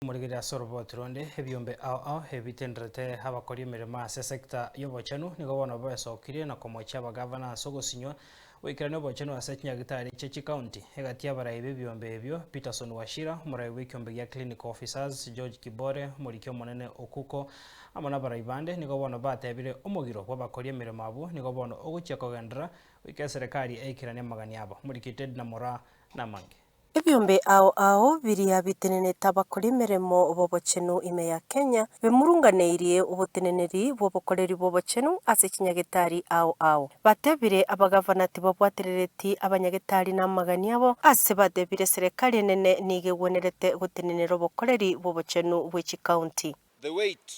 Omorigereria ase oroboti ronde, ebiombe ao ao ebitenderete abakori emeremo ase esecta y'obochenu nigo bono besokirie na komochia abagavana ase ogosinywa goikerania obochenu ase chinyagitari chie chicounty. Egati y'abarai b'ebiombe ebio, Peterson Wachira, omorai bw'ekiombe gia Clinical Officers, George Kibore, omoriki omonene Okuko, amo nabarai bande nigo bono batebire omogiro bw'abakori emeremo abwo nigo bono ogochia kogenderera goika eserekari eikeranie amagani abo. Omoriki Ted Namora namange. Ebiombe ao ao biria bitenenete abakori emeremo b'obochenu ime ya Kenya bemurunganeirie oboteneneri bw'obokoreri bw'obochenu ase chinyagetari ao ao. Batebire abagavana tibabwaterereti abanyagetari na amagani abo ase batebire serekari enene nigo egwenerete gotenenera obokoreri bw'obochenu bwe chikaunti. The weight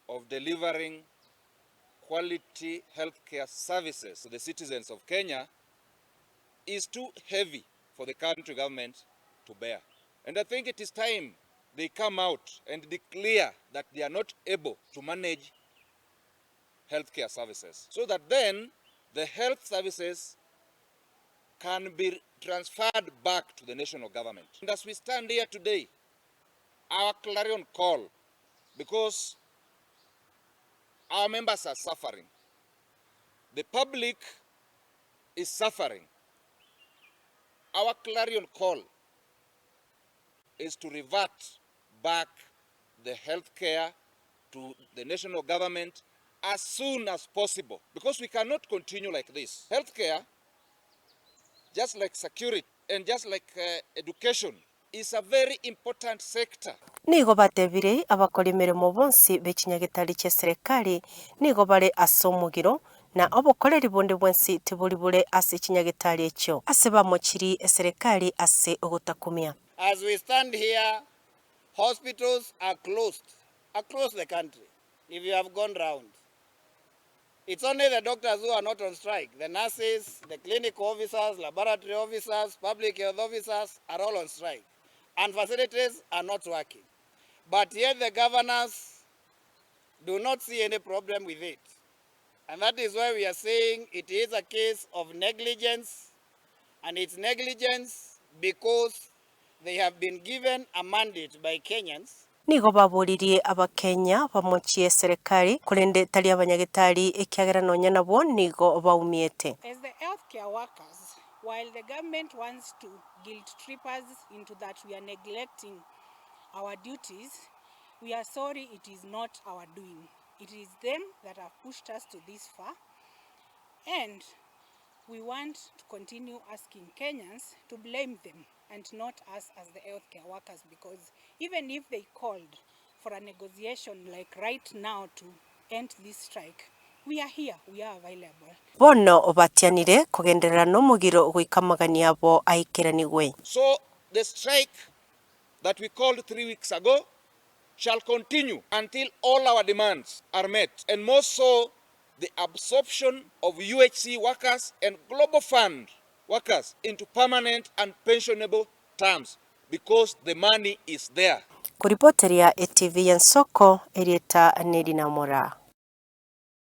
of delivering quality healthcare services to the citizens of Kenya is too heavy for the country government to bear and I think it is time they come out and declare that they are not able to manage health care services so that then the health services can be transferred back to the national government. And as we stand here today, our clarion call, because our members are suffering, the public is suffering, Our clarion call is to revert back the health care to the national government as soon as possible because we cannot continue like this. Health care, just like security and just like uh, education, is a very important sector. Nigo batebire abakori emeremo bonsi be chinyagetari chi'eserekari nigo bare ase omogiro, na obokoreri bonde bwensi tibori bore ase chinyagetari echio, ase bamochirie eserekari ase ogotakumia. As we stand here, hospitals are closed across the country if you have gone round. It's only the doctors who are not on strike. The nurses, the clinical officers, laboratory officers, public health officers are all on strike. And facilities are not working. But yet the governors do not see any problem with it. And that is why we are saying it is a case of negligence. And it's negligence because they have been given a mandate by Kenyans. Nigo baboririe Abakenya bamochie eserekari, korende tari abanyagetari, ekiagera nonya nabwo nigo baumiete. As the healthcare workers, while the government wants to guilt trip us into that we are neglecting our duties, we are sorry it is not our doing. It is them that have pushed us to this far and we want to continue asking Kenyans to blame them and not us as the healthcare workers because even if they called for a negotiation like right now to end this strike, we are here, we are available. Bono batianire kogenderera nomogiro goika amagani abo aikeranigwe. So the strike that we called 3 weeks ago shall continue until all our demands are met, and more so the absorption of UHC workers and Global Fund workers into permanent and pensionable terms because the money is there. Koripoteria etv y'ensoko, erieta neri Namora.